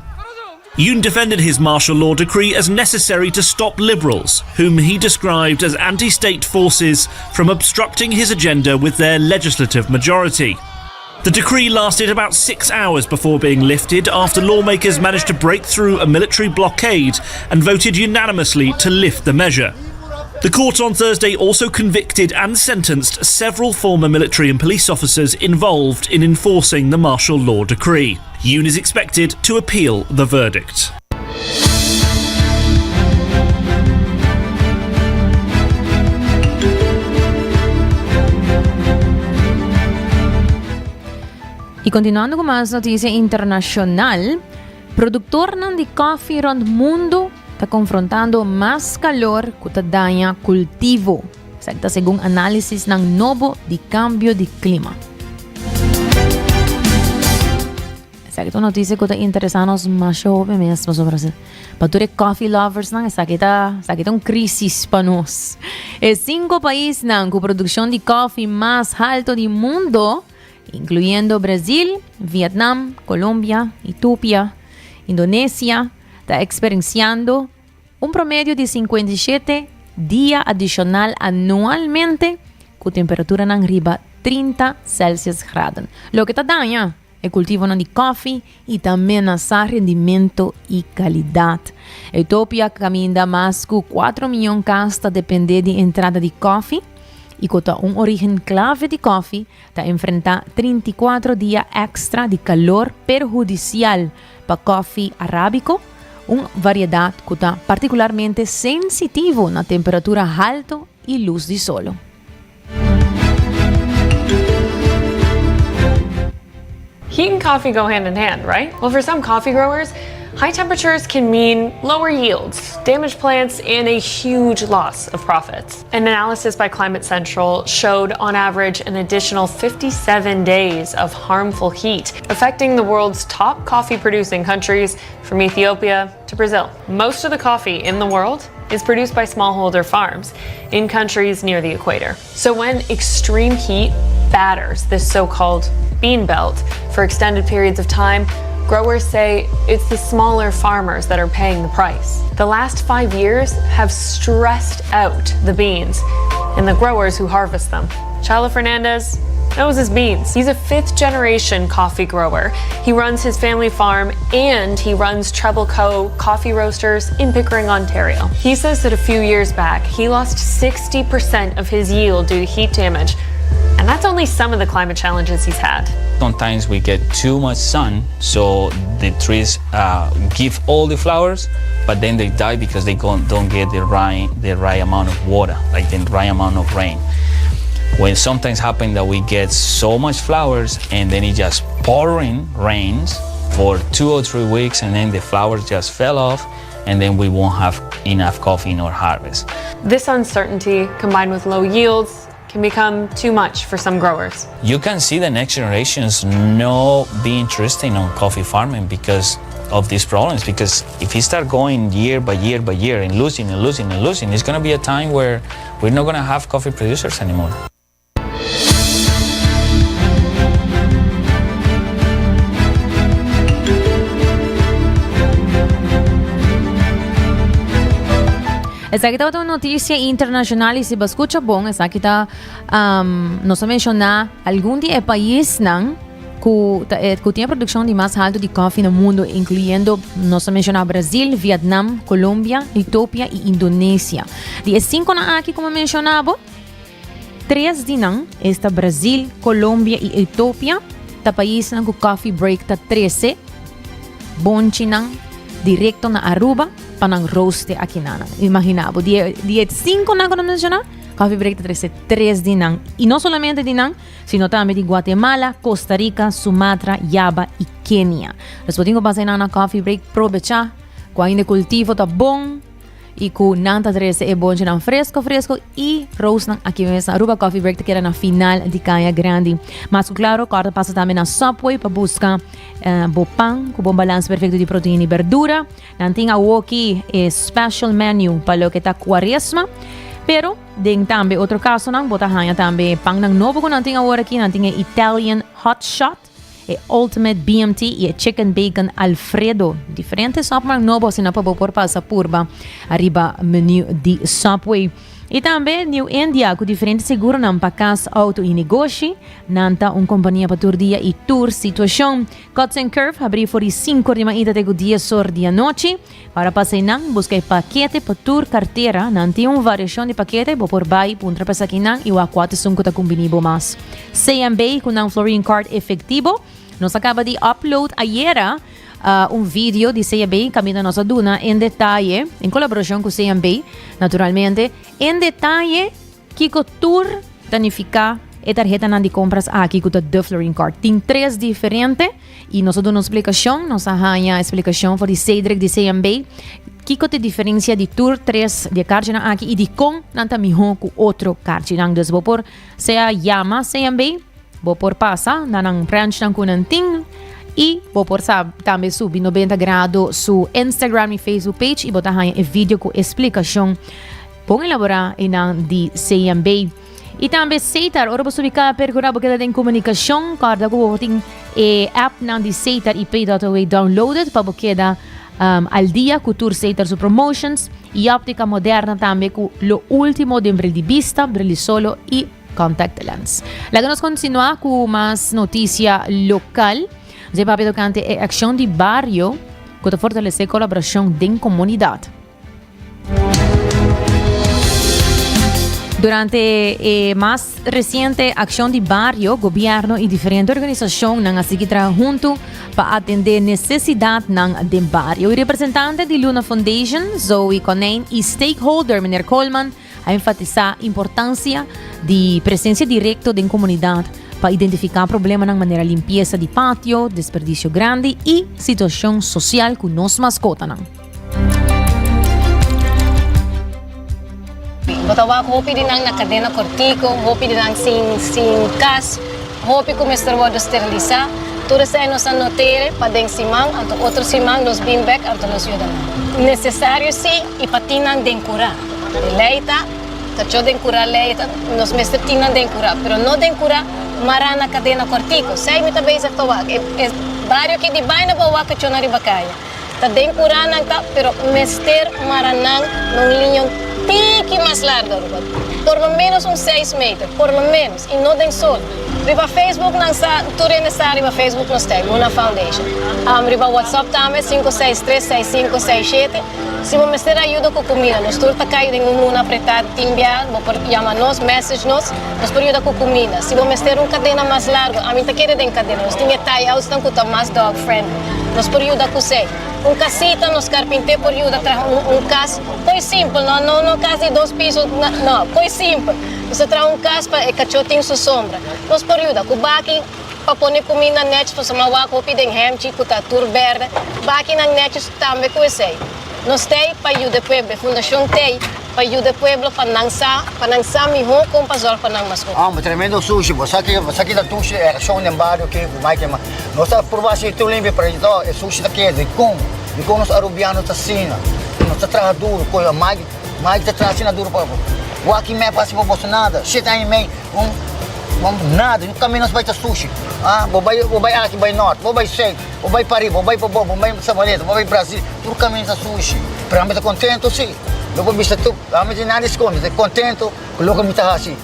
Yoon defended his martial law decree as necessary to stop liberals, whom he described as anti state forces, from obstructing his agenda with their legislative majority. The decree lasted about six hours before being lifted after lawmakers managed to break through a military blockade and voted unanimously to lift the measure. The court on Thursday also convicted and sentenced several former military and police officers involved in enforcing the martial law decree. Yoon is expected to appeal the verdict. Y continuando cu mas noticia internacional, productornan di koffie rond mundo ta confrontando mas calor cu ta daña cultivo. Esaki ta segun análisisnan nobo di cambio di clima. Esaki ta un noticia cu ta interesa nos masha hopi mes pasobra pa tur e coffee lovers nan esaki ta esaki ta un crisis pa nos. E cinco paisnan cu produccion di coffee mas halto di mundo, incluyendo Brasil, Vietnam, Colombia, Ethiopia, Indonesia, ta experienciando Un promedio di 57 dia adishonal anualmente ku temperaturanan riba 30 Celsius graden, loke ta daña e kultivonan di kòfi i ta menasá rendimento i kalidat. Etopia kaminda mas ku 4 mion kas ta dependé di entrada di kòfi i ku ta un orígen klave di kòfi, ta enfrentá 34 dia èkstra di kalor perhudisial pa kòfi arábiko, un variedat ku ta partikularmente sensitivo na temperatura halto i lus di solo. Heat and coffee go hand in hand, right? Well, for some coffee growers, high temperatures can mean lower yields, damaged plants, and a huge loss of profits. An analysis by Climate Central showed, on average, an additional 57 days of harmful heat, affecting the world's top coffee producing countries from Ethiopia to Brazil. Most of the coffee in the world is produced by smallholder farms in countries near the equator. So when extreme heat batters this so called bean belt for extended periods of time, growers say it's the smaller farmers that are paying the price. The last five years have stressed out the beans and the growers who harvest them. Chala Fernandez knows his beans. He's a fifth generation coffee grower. He runs his family farm and he runs Treble Co. Coffee Roasters in Pickering, Ontario. He says that a few years back, he lost 60% of his yield due to heat damage. And that's only some of the climate challenges he's had. Sometimes we get too much sun, so the trees uh, give all the flowers, but then they die because they don't get the right, the right amount of water, like the right amount of rain. When sometimes happen that we get so much flowers and then it just pouring rains for two or three weeks and then the flowers just fell off and then we won't have enough coffee in our harvest. This uncertainty, combined with low yields, can become too much for some growers. You can see the next generations not be interested in coffee farming because of these problems. Because if you start going year by year by year and losing and losing and losing, it's going to be a time where we're not going to have coffee producers anymore. Esaki tabata un noticia internacional y si bo scucha bon, esaki ta um, nos a menciona algun di e paisnan cu, ta, eh, cu tin e produccion di mas halto di koffie na mundo, incluyendo nos a menciona Brasil, Vietnam, Colombia, Ethiopia y Indonesia. Di e cinconan aki como menciona bo, tres di nan, esta Brasil, Colombia y Ethiopia, ta paisnan cu Coffee Break ta trece bonchinan directo na Aruba pa nan rooste aki nan. Imagina bo, di e, di e cinconan cu nos menciona, Coffee Break ta trece tres di nan. Y no solamente di nan, sino tambe di Guatemala, Costa Rica, Sumatra, Java y Kenia. Dus bo tin cu pasa einan na Coffee Break, probecha cu ainda e cultivo ta bon y cu nan ta trece e bonchinan fresco fresco y roastnan aki mes na Aruba. Coffee Break ta keda na final di Caya Grandi. Mas cu claro, corda pasa tambe na Subway pa busca bo pan cu bon balans perfecto di proteina y berdura. Nan tin awoki e special menu pa loke ta cuaresma, pero den tambe otro casonan bo ta haña tambe pannan nobo cu nan tin awor aki. Nan tin e Italian Hot Shot, e Ultimate BMT y e Chicken Bacon Alfredo. Diferente sopnan nobo asina pa bo por pasa purba ariba menu di Subway. Y tambe New India cu diferente seguronan pa cas, auto y negoshi. Nan ta un compania pa tur dia y tur situacion. Cuts and Curve habrí for di sinku or di mainta te ku dies or di anochi. Ora pasa einan, buska e pakete pa tur kartera. Nan tin un variashon di pakete, bo por bai puntra pa esakinan i wak kua ta esun ku ta kumbiní bo mas. CMB ku nan Florin Card efektibo. Nos a kaba di upload ayera un video di CMB kaminda nos a duna en detaye, en kolaborashon ku CMB naturalmente, en detaye Kiko tur ta nifiká e tarhetanan di kompras aki ku ta De Florin Card? Tin tres diferente i nos a duna un splikashon. Nos a haña e splikashon for di Cedric di CMB. Kiko ta e diferensia di tur tres di e karchinan aki i dikon nan ta mihó ku otro karchinan? Dus bo por sea yama CMB, bo por pasa na nan branchnan ku nan tin i bo por sa tambe subi 90 Grado su Instagram i Facebook page i bo ta haña e video ku e splikashon. Bon elaborá einan di CMB. I tambe Setar, ora bo subi ka percurá bo keda den komunikashon, kòrda ku bo tin e appnan di Setar i Pay.away downloaded pa bo keda al dia ku tur Setar su promotions i Optica Moderna tambe ku lo ultimo den bril di bista, bril di solo i contact lens. Laga nos kontinuá ku mas notisia lokal. Nos e papia tokante e akshon di bario ku ta fortalesé kolaborashon den komunidat. Durante e mas reciente accion di bario, gobierno y diferente organisacionnan a sigui traha hunto pa atende necesidadnan den bario. E representante di Luna Foundation, Zoe Conijn, y stakeholder meneer Coleman a enfatisa importancia di presencia directo den comunidad pa identifica problemanan manera limpieza di patio, desperdicio grandi y situacion social cu nos mascotanan. Bo ta wak hopi di nan na kadena kortiko, hopi di nan sin sin kas, hopi ku mester wòrdu sterilisá. Tur esei nos a notere pa den siman, anto otro siman nos bin bèk anto nos yuda nan. Nesesario si i pa tin nan den kurá. E lei ta, kachó den kurá lei ta, nos mester tin nan den kurá, pero no den kurá mará na kadena kòrtiko. Esei mi ta bezig ta wak. E bario aki di baina bo a wak kachónan riba kaya. Ta den cura nan ta, pero mester mara nan na un liña un tiki mas largo Aruba. Por lo menos un seis meter, por lo menos, y no den sol. Riba Facebook nan sa, tur hende sa riba Facebook nos ta, Luna Foundation. Riba WhatsApp tambe, 563 6567. Si bo mester ayuda cu comida, nos tur ta cay den un luna apreta, tin bia, bo por yama nos, message nos, nos por yuda cu comida. Si bo mester un cadena mas largo, ami ta kere den cadena, nos tin e tie outs nan cu ta mas dog friendly. Nos por yuda cu esey. Un casita, nos carpinter por yuda traha un un cas, coy simpel, no no no cas di dos piso, no, coy simpel. Nos ta traha un cas pa e cacho tin su sombra. Nos por yuda cu baki pa pone cuminda nech, pasobra mi a wak hopi den hemchi cu ta tur berde, bakinan nechis tambe cu esey. Nos t'ey pa yuda e pueblo, e fundacion t'ey pa yuda e pueblo pa nan sa, pa nan sa miho con pa zorg pa nan mascota. Hombre, tremendo sushi. Bo sa ki, bo sa ki ta dushi e reaccion den bario ki ku Mike ma. Nos ta purba hasi tur limpio, pero to e sushi ta keda. Dikon? Dikon nos Arubiano ta asina? Nos ta traha duro, koe Mike, Mike ta traha asina duro pa wak ki mep hasi pa boso nada. Shete aña i mei, un, un nada, un kaminda nos bai ta sushi. Ah, bo bai, bo bai aki bai nort, bo bai seit, bo bai pariba, bo bai pabou, bo bai Sabaneta, bo bai Brasil, tur kaminda ta sushi. Pero ami ta kontento si. Lo por bisa tur, ami tin nada di skonde, ta kontento ku loke mi ta hasi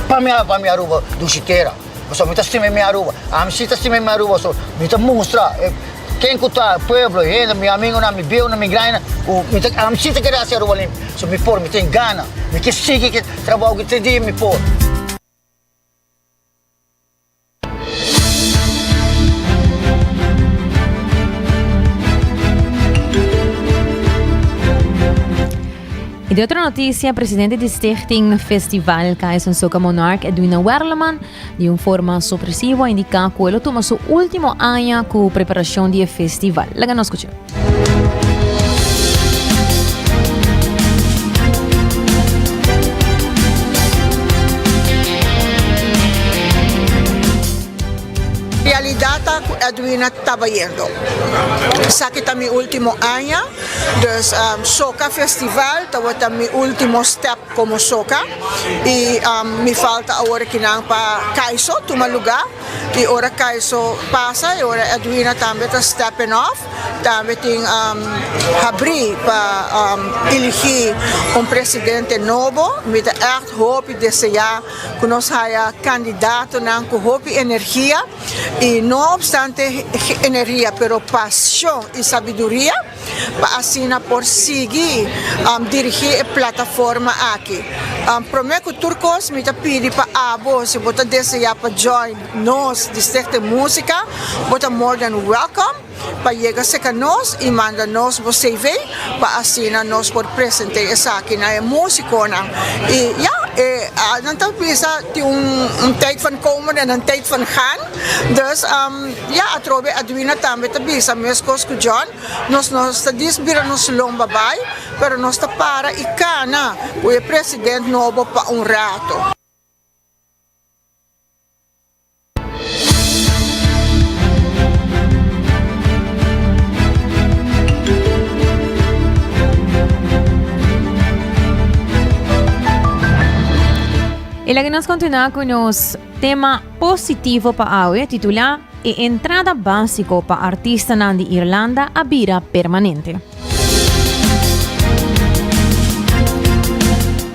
pa mi pa mi Aruba dushi tera. Pasobra mi ta stima mi Aruba, ami si ta stima mi Aruba, so mi ta mustra e ken ku ta pueblo, hende, mi amigonan, mi bieunan, mi grandinan ku mi ta ami si ta kere hasi Aruba limpi. So mi por, mi tin gana, mi ke sigui ke trabou aki te dia mi por. Y di otro noticia, presidente di Stichting Festival Kaizen Soca Monarch, Edwina Werleman, di un forma sorpresivo a indica cu e lo tuma su ultimo aña cu preparacion di e festival. Laga nos scucha. Realidad ta cu Edwina ta bayendo. Esaki ta mi ultimo aña. Dus Soca Festival tabata mi ultimo step como Soca y mi falta awor kinan pa Kaiso tuma luga y ora Kaiso pasa y ora Edwina tambe ta stepping off tambe tin habri pa eligi un presidente nobo. Mi ta echt hopi desea cu nos haya candidatonan cu hopi energia. Y no obstante energia pero pasion y sabiduria pa asina por sigui dirigi e plataforma aki. Prome cu tur cos mi ta pidi pa abo si bo ta desea pa join nos di Stichting Musica bo ta more than welcome. pa yega serka nos i manda nos bo CV pa asina nos por present'é esaki na e músikonan. I ya, e nan ta bisa tin un tijd van komen en een tijd van gaan. Dus ya, atrobe Edwina tambe ta bisa meskos ku John, nos no ta dis bira nos lomba bai, pero nos ta para i kana ku e president nobo pa un rato. Y laga nos continua cu nos tema positivo pa awe, titula E entrada básico pa artistanan di Irlanda a bira permanente.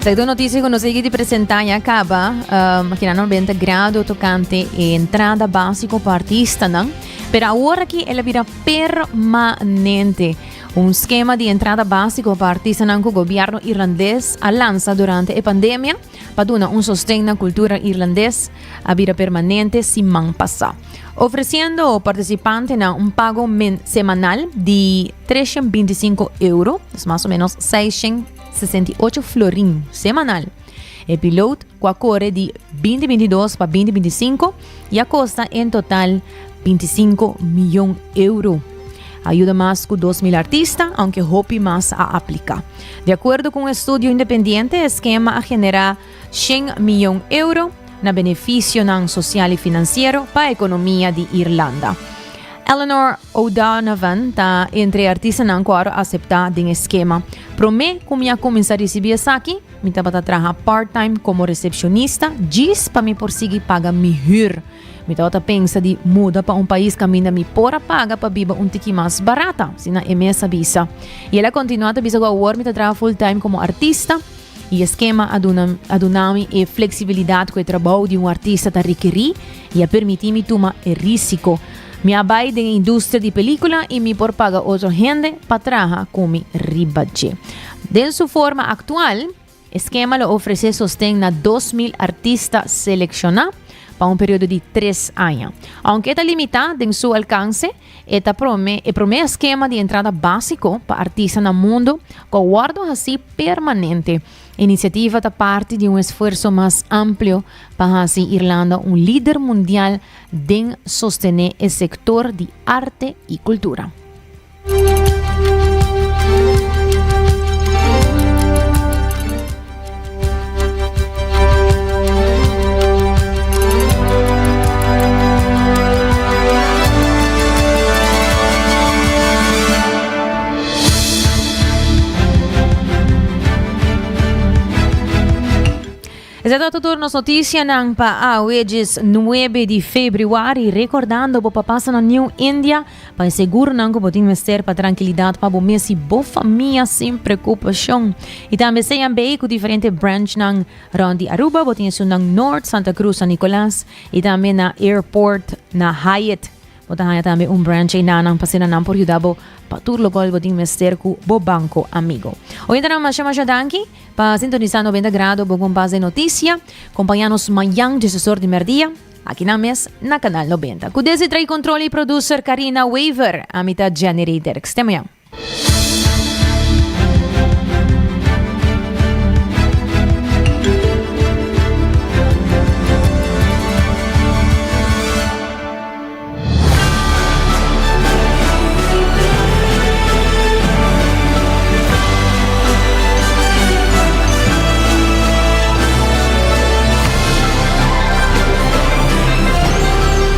Segundo noticia que nos sigue de presentar ya acaba, um, aquí na 90 grado tocante entrada básico para artista, ¿no? Pero ahora aquí ela vira permanente. Un skema di entrada básico pa artistanan ku gobierno irlandés a lansa durante e pandemia pa duna un sosten na kultura irlandés a bira permanente siman pasá. Ofreciendo participantenan un pago men semanal di 325 euro, dus mas o menos 668 florin semanal. E piloot ku a kore di 2022 pa 2025 i a kosta en total 25 miyon euro. A yuda mas ku 2.000 artista, aunke hopi mas a aplika. Di akuerdo ku un estudio independiente, e skema a generá 100 miyon euro na benefisionan sosial i finansiero pa ekonomia di Irlanda. Eleanor O'Donovan ta entre e artistanan ku a aseptá den e skema. Promé ku mi a kuminsá risibí esaki, mi tabata traha part-time komo resepshonista djis pa mi por sigui paga mi hür. Mi tabata pensa di muda pa un pais kaminda mi por a paga pa biba un tiki mas barata, asina e mes a bisa. I el a kontinuá ta bisa ku awor mi ta traha full-time komo artista. E eskema a duna a duna mi e fleksibilidat ku e trabou di un artista ta rekerí i a permití mi tuma e rísiko. Mi a bai den e industria di pelíkula i mi por paga otro hende pa traha ku mi riba dje. Den su forma aktual, e skema lo ofresé sosten na 2000 artista selekshoná pa un periodo di tres aña. Ounke e ta limitá den su alkanse, E ta prome e prome eskema di entrada básiko pa artista na mundu ku a wòrdu hasí permanente. E inisiativa ta parti di un esfuerso mas amplio pa hasi Irlanda un lider mundial den sostené e sektor di arte i kultura. Esei ta tur nos noticianan pa awe djes 9 di februari. Recordando bo pa pasa na New India Pa e seguronan ku bo tin mester pa trankilidat pa bo mes i bo famia sin preokupashon. I tambe CMB ku diferente branchnan rònt di Aruba, bo tin esunnan Noord, Santa Cruz, San Nicolas i tambe na Airport na Hyatt. Bo ta haña tambe un branch einanan pa asina nan por yuda bo pa tur lokual bo tin mester ku bo banko amigo. Oyentenan masha masha danki pa sintonisá 90 Grado bo kompas den notisia. Kompañá nos mañan diesesor di mèrdia. Aki nan mes na Canal 90. Cu desde trae control y producer Carina Wever, ami ta Jenny Rey Dirks. Te mañan.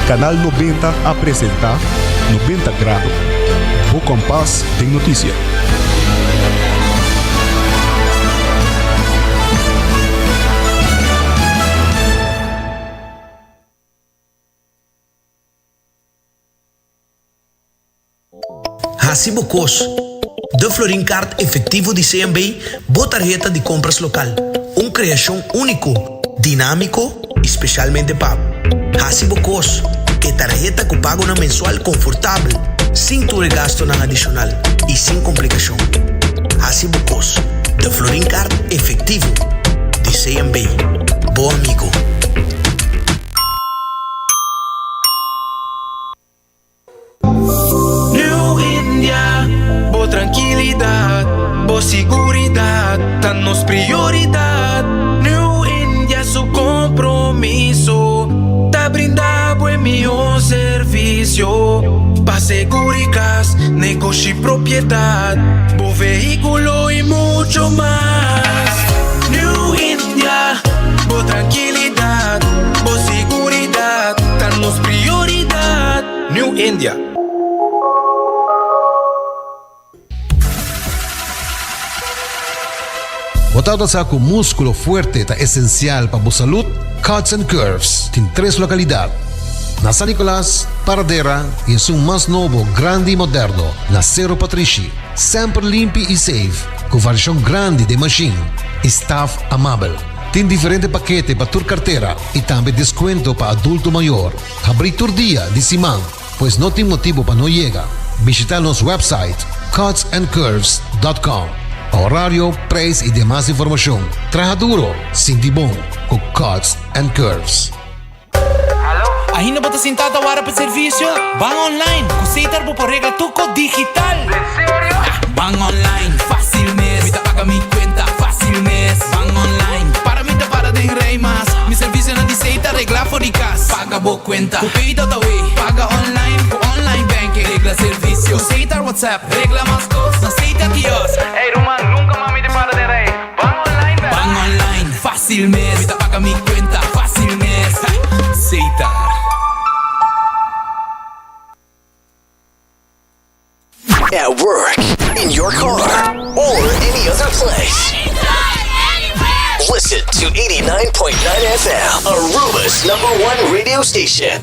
Canal 90 a presenta 90 Grado, bo kompas den noticia. Hasi bo kos. De Florin Card Efectivo di CMB, bo tarheta di compras local. Un creacion unico, dinamico y specialmente pa bo. Hasi bo kos. E tarheta cu pagonan mensual confortabel, sin tur e gastonan adicional y sin complicacion. Hasi bo kos. De Florin Card Efectivo di CMB. Bo amigo. New India, bo trankilidat, bo siguridat ta nos prioridat. New India su kompromiso ta brinda bo e mihó servisio pa seguri kas, negoshi, propiedat, bo vehíkulo i mucho mas. New India, bo trankilidat, bo siguridat ta nos prioridat. New India. Bo tabata sa ku múskulo fuerte ta esensial pa bo salud? Cuts and Curves tin tres lokalidat, na San Nicolas, Paradera i esun mas nobo, grandi i moderno na Sero Patrishi. Semper limpi i safe, ku variashon grandi den mashin i staf amabel. Tin diferente pakete pa tur kartera i tambe deskuento pa adulto mayor. Habrí tur dia di siman, pues no tin motibu pa no yega. Bishita nos website cutsandcurves.com pa horario, prijs y demas informacion. Traha duro, sinti bon cu Cuts and Curves. Ainda bo ta sinta ta wara pa servicio? Ban online, cu Setar bo por regla tur cos digital! Ban online, facil mes, mi ta paga mi cuenta facil mes. Ban online, para mi ta para den rij mas. Mi servicionan di Setar regla for di cas. Paga bo cuenta cu Pay.awe, paga online cu online banking. Regla servicio cu Setar WhatsApp, regla mas cos na Setar kiosk. Ey ruman, nunca mas mi ta para den rij. Ban online bek. Ban online, facil mes. Mi ta paga mi cuenta facil mes. Setar. At work, in your car, or any other place. Listen to 89.9 FM, Aruba's number one radio station.